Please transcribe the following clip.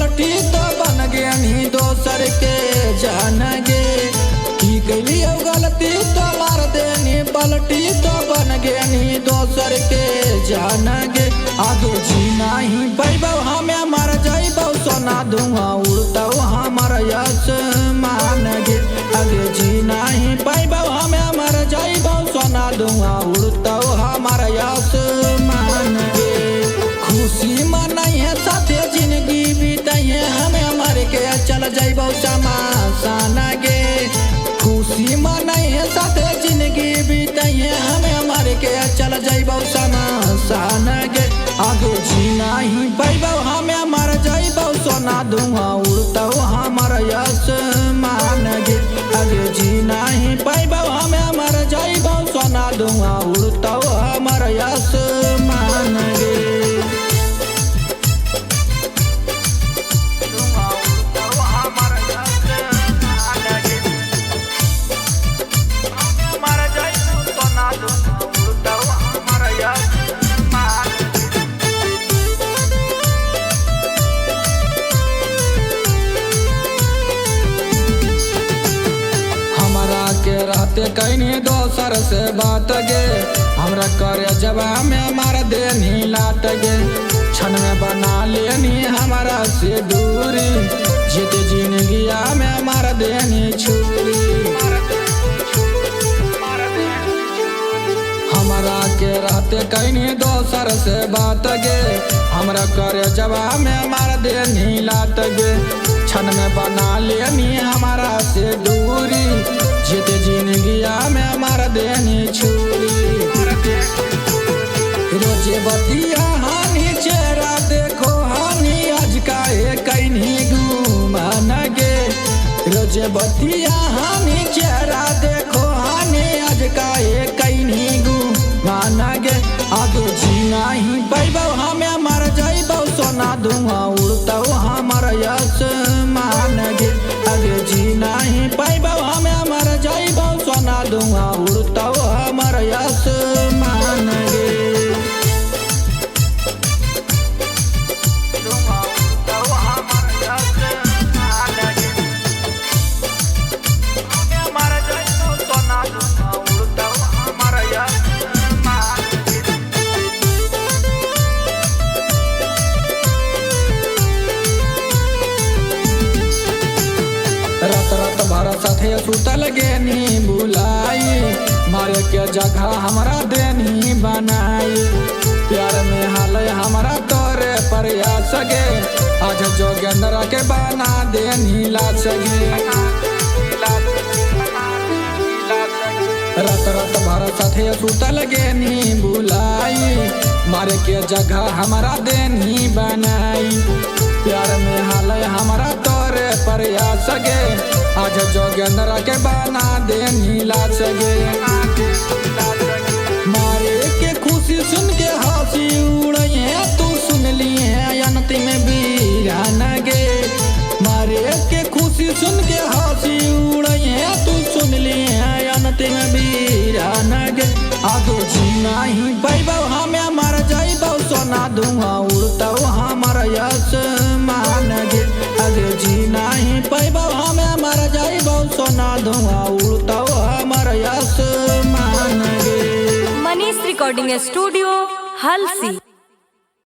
पलटी तो बन गए दोसर के जान गे। की कैलियो गलती तो मार देनी पलटी तो बन गए दोसर के जान गे। आगे जीना ही पैबो हमें मर जाइबो सोना धुआं उड़तो हमर आसमान गे। आगे जीना ही पैबो हमें मर जाइबो सोना धुआं उड़तो हमर आसमान गे। खुशी मनाई है साथे जिंदगी बीताई है हमें मर के चल जाइबो शमशान गे। खुशी मनाई है साथे जिंदगी बीताई है हमें मर के चल जाइबो शमशान गे। आगे जीना ही पैबो हमें मर जाइबो सोना धुआं उड़तो हमर आसमान गे। आगे जीना ही पैबो हमें मर जाइबो सोना धुआं उड़तो हमर आसमान गे। रहते कहीं दोसर से बात गे, हमरा करे जबा में मार देनी लात गे। क्षण में बना लेनी हमारा से दूरी, जीते जिंदगिया में मार देनी छुरी। हमरा के रहते कहीं दोसर से बात गे, हमरा करे जबा में मार देनी लात गे। क्षण में बना लेनी हमारा से दूरी, जीते जिंदगिया में मार देनी छुरी। रोजे बतिया हानि चेहरा देखो हानि आज का कहीं घूमान गे। रोजे बतिया हानि चेहरा देखो हानि आज का कहीं घूमान गे। आगे जीना ही पैबो हमें मर जाइबो सोना धुआं उड़तो हमर आसमान गे। आगे जीना ही पैबो हमें मर जाइबो सोना धुआं उड़तो हमर आसमान गे। रात रात भर साथे सुतल गेनी बुलाई, मारे के जगह हमरा देनी बनाई। प्यार में हाल हमारा तोरे प्रयास गे, आज जोगेंद्र के बना देनी लाश गे। रात रात भर साथे सुतल गेनी बुलाई, मारे के जगह हमरा देनी बनाई। प्यार में हाल हमारा तोरे प्रयास गे, आज जोगेंद्र के बना देनी लाश गे। मारे के खुशी सुन के हंसी उड़ई है तू सुन ली है अंतिम वीरान गे। मारे के खुशी सुन के हंसी उड़ई है तू सुन ली है अंतिम वीरान गे। आगे जीना ही पैबो हमें मर जाइबो सोना धुआं उड़तो हमर आसमान गे। आगे जीना ही पैबो हमें मर जाइबो सोना धुआं उड़तो हमर आसमान गे। Manish recording studio Halsi.